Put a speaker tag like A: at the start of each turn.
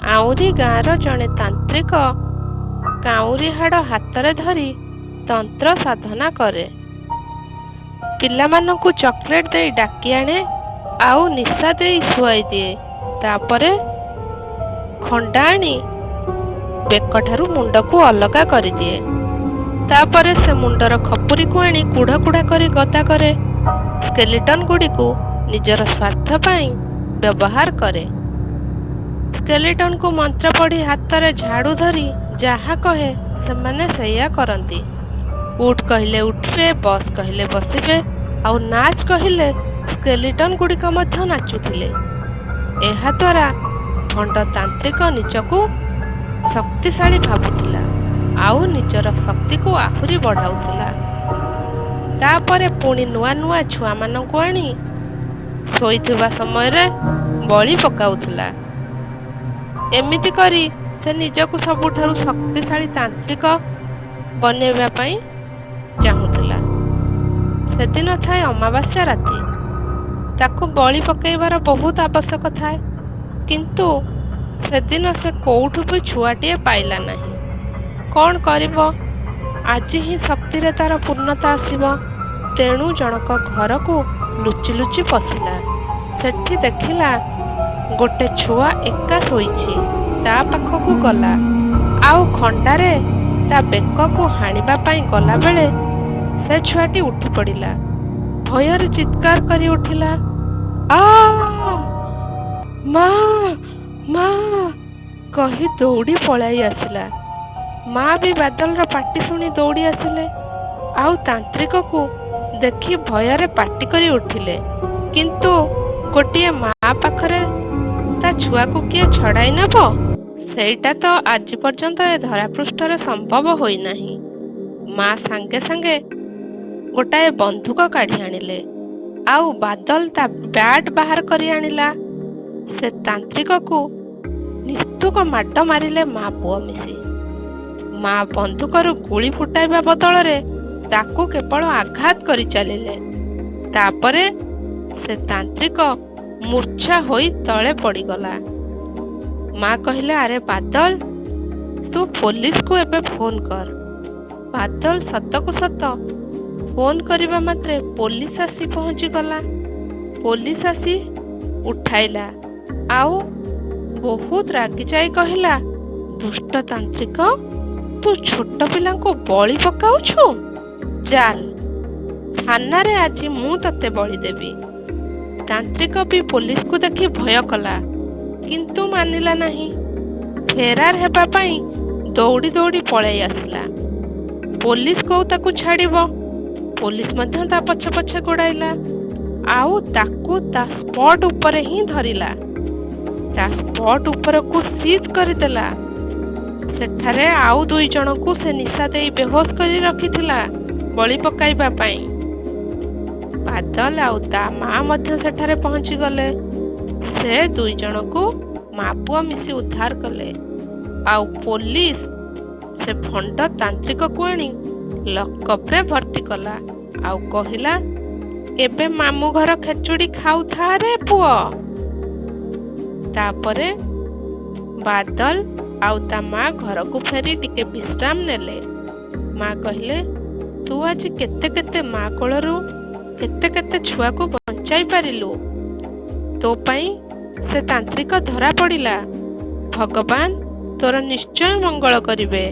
A: ଆଉରି ଗାଁର ଜଣେ ତାନ୍ତ୍ରିକ କାଉଁରୀ ହାଡ଼ ହାତରେ ଧରି ତନ୍ତ୍ର ସାଧନା କରେ। ପିଲାମାନଙ୍କୁ ଚକୋଲେଟ୍ ଦେଇ ଡାକି ଆଣେ ଆଉ ନିଶା ଦେଇ ଶୁଆଇ ଦିଏ। ତାପରେ ଖଣ୍ଡା ଆଣି ବେକଠାରୁ ମୁଣ୍ଡକୁ ଅଲଗା କରିଦିଏ। ତାପରେ ସେ ମୁଣ୍ଡର ଖପୁରିକୁ ଆଣି କୁଢ଼ କୁଢ଼ କରି ଗଦା କରେ। ସ୍କେଲିଟନ ଗୁଡ଼ିକୁ ନିଜର ସ୍ୱାର୍ଥ ପାଇଁ ବ୍ୟବହାର କରେ। ସ୍କେଲିଟନକୁ ମନ୍ତ୍ର ପଢ଼ି ହାତରେ ଝାଡ଼ୁ ଧରି ଯାହା କହେ, ସେମାନେ ସେଇଆ କରନ୍ତି। ଉଠ୍ କହିଲେ ଉଠିବେ, ବସ୍ କହିଲେ ବସିବେ ଆଉ ନାଚ କହିଲେ ସ୍କେଲିଟନ ଗୁଡ଼ିକ ମଧ୍ୟ ନାଚୁଥିଲେ। ଏହାଦ୍ୱାରା ଭଣ୍ଡ ତାନ୍ତ୍ରିକ ନିଜକୁ ଶକ୍ତିଶାଳୀ ଭାବୁଥିଲା ଆଉ ନିଜର ଶକ୍ତିକୁ ଆହୁରି ବଢ଼ାଉଥିଲା। ତାପରେ ପୁଣି ନୂଆ ନୂଆ ଛୁଆମାନଙ୍କୁ ଆଣି ଶୋଇଥିବା ସମୟରେ ବଳି ପକାଉଥିଲା। ଏମିତି କରି ସେ ନିଜକୁ ସବୁଠାରୁ ଶକ୍ତିଶାଳୀ ତାନ୍ତ୍ରିକ ବନେଇବା ପାଇଁ ଚାହୁଁଥିଲା। ସେଦିନ ଥାଏ ଅମାବାସ୍ୟା ରାତି। ତାକୁ ବଳି ପକେଇବାର ବହୁତ ଆବଶ୍ୟକ ଥାଏ। କିନ୍ତୁ ସେଦିନ ସେ କୋଉଠୁ ବି ଛୁଆଟିଏ ପାଇଲା ନାହିଁ। କଣ କରିବ? ଆଜି ହିଁ ଶକ୍ତିରେ ତାର ପୂର୍ଣ୍ଣତା ଆସିବ। ତେଣୁ ଜଣକ ଘରକୁ ଲୁଚି ଲୁଚି ପଶିଲା। ସେଠି ଦେଖିଲା ଗୋଟେ ଛୁଆ ଏକା ଶୋଇଛି। ତା ପାଖକୁ ଗଲା ଆଉ ଖଣ୍ଡାରେ ତା ବେକକୁ ହାଣିବା ପାଇଁ ଗଲାବେଳେ ସେ ଛୁଆଟି ଉଠି ପଡ଼ିଲା। ଭୟରେ ଚିତ୍କାର କରି ଉଠିଲା, "ଆ ମା, ମା" କହି ଦୌଡ଼ି ପଳାଇ ଆସିଲା। ମା ବି ବାଦଲର ପାଟି ଶୁଣି ଦୌଡ଼ି ଆସିଲେ ଆଉ ତାନ୍ତ୍ରିକକୁ ଦେଖି ଭୟରେ ପାଟି କରି ଉଠିଲେ। କିନ୍ତୁ ଗୋଟିଏ ମା ପାଖରେ ତା ଛୁଆକୁ କିଏ ଛଡ଼ାଇ ନେବ, ସେଇଟା ତ ଆଜି ପର୍ଯ୍ୟନ୍ତ ଏ ଧରାପୃଷ୍ଠରେ ସମ୍ଭବ ହୋଇନାହିଁ। ମା ସାଙ୍ଗେ ସାଙ୍ଗେ ଗୋଟାଏ ବନ୍ଧୁକ କାଢ଼ି ଆଣିଲେ ଆଉ ବାଦଲ ତା ବ୍ୟାଟ୍ ବାହାର କରି ଆଣିଲା। ସେ ତାନ୍ତ୍ରିକକୁ ନିସ୍ତୁକ ମାଡ଼ ମାରିଲେ ମା ପୁଅ ମିଶି। ମା ବନ୍ଧୁକରୁ ଗୁଳି ଫୁଟାଇବା ବଦଳରେ ତାକୁ କେବଳ ଆଘାତ କରି ଚାଲିଲେ। ତାପରେ ସେ ତାନ୍ତ୍ରିକ ମୂର୍ଚ୍ଛା ହୋଇ ତଳେ ପଡ଼ିଗଲା। ମା କହିଲେ, "ଆରେ ବାଦଲ, ତୁ ପୋଲିସକୁ ଏବେ ଫୋନ କର।" ବାଦଲ ସତକୁ ସତ ଫୋନ କରିବା ମାତ୍ରେ ପୋଲିସ ଆସି ପହଞ୍ଚିଗଲା। ପୋଲିସ ଆସି ଉଠାଇଲା ଆଉ ବହୁତ ରାଗିଯାଇ କହିଲା, "ଦୁଷ୍ଟ ତାନ୍ତ୍ରିକ, ତୁ ଛୋଟ ପିଲାଙ୍କୁ ବଳି ପକାଉଛୁ? ଚାଲ ଥାନାରେ, ଆଜି ମୁଁ ତତେ ବଳି ଦେବି।" ତାନ୍ତ୍ରିକ ବି ପୋଲିସକୁ ଦେଖି ଭୟ କଲା, କିନ୍ତୁ ମାନିଲା ନାହିଁ। ଫେରାର ହେବା ପାଇଁ ଦୌଡ଼ି ଦୌଡ଼ି ପଳେଇ ଆସିଲା। ପୋଲିସ କୋଉ ତାକୁ ଛାଡ଼ିବ? ପୋଲିସ ମଧ୍ୟ ତା ପଛେ ପଛେ ଗୋଡ଼ାଇଲା ଆଉ ତାକୁ ତା ସ୍ପଟ ଉପରେ ହିଁ ଧରିଲା। ତା ସ୍ପଟ ଉପରକୁ ସିଜ୍ କରିଦେଲା। ସେଠାରେ ଆଉ ଦୁଇ ଜଣଙ୍କୁ ସେ ନିଶା ଦେଇ ବେହୋସ କରି ରଖିଥିଲା ବଳି ପକାଇବା ପାଇଁ। ବାଦଲ ଆଉ ତା ମା ମଧ୍ୟ ସେଠାରେ ପହଞ୍ଚିଗଲେ। ସେ ଦୁଇ ଜଣକୁ ମା ପୁଅ ମିଶି ଉଦ୍ଧାର କଲେ ଆଉ ପୋଲିସ ସେ ଭଣ୍ଡ ତାନ୍ତ୍ରିକକୁ ଆଣି ଲକଅପରେ ଭର୍ତ୍ତି କଲା ଆଉ କହିଲା, "ଏବେ ମାମୁଁ ଘର ଖେଚୁଡ଼ି ଖାଉଥା ରେ ପୁଅ।" ତାପରେ ବାଦଲ ଆଉ ତା ମା ଘରକୁ ଫେରି ଟିକେ ବିଶ୍ରାମ ନେଲେ। ମା କହିଲେ, "ତୁ ଆଜି କେତେ କେତେ ମା କୋଳରୁ କେତେ କେତେ ଛୁଆକୁ ବଞ୍ଚାଇ ପାରିଲୁ। ତୋ ପାଇଁ ସେ ତାନ୍ତ୍ରିକ ଧରା ପଡ଼ିଲା। ଭଗବାନ ତୋର ନିଶ୍ଚୟ ମଙ୍ଗଳ କରିବେ।"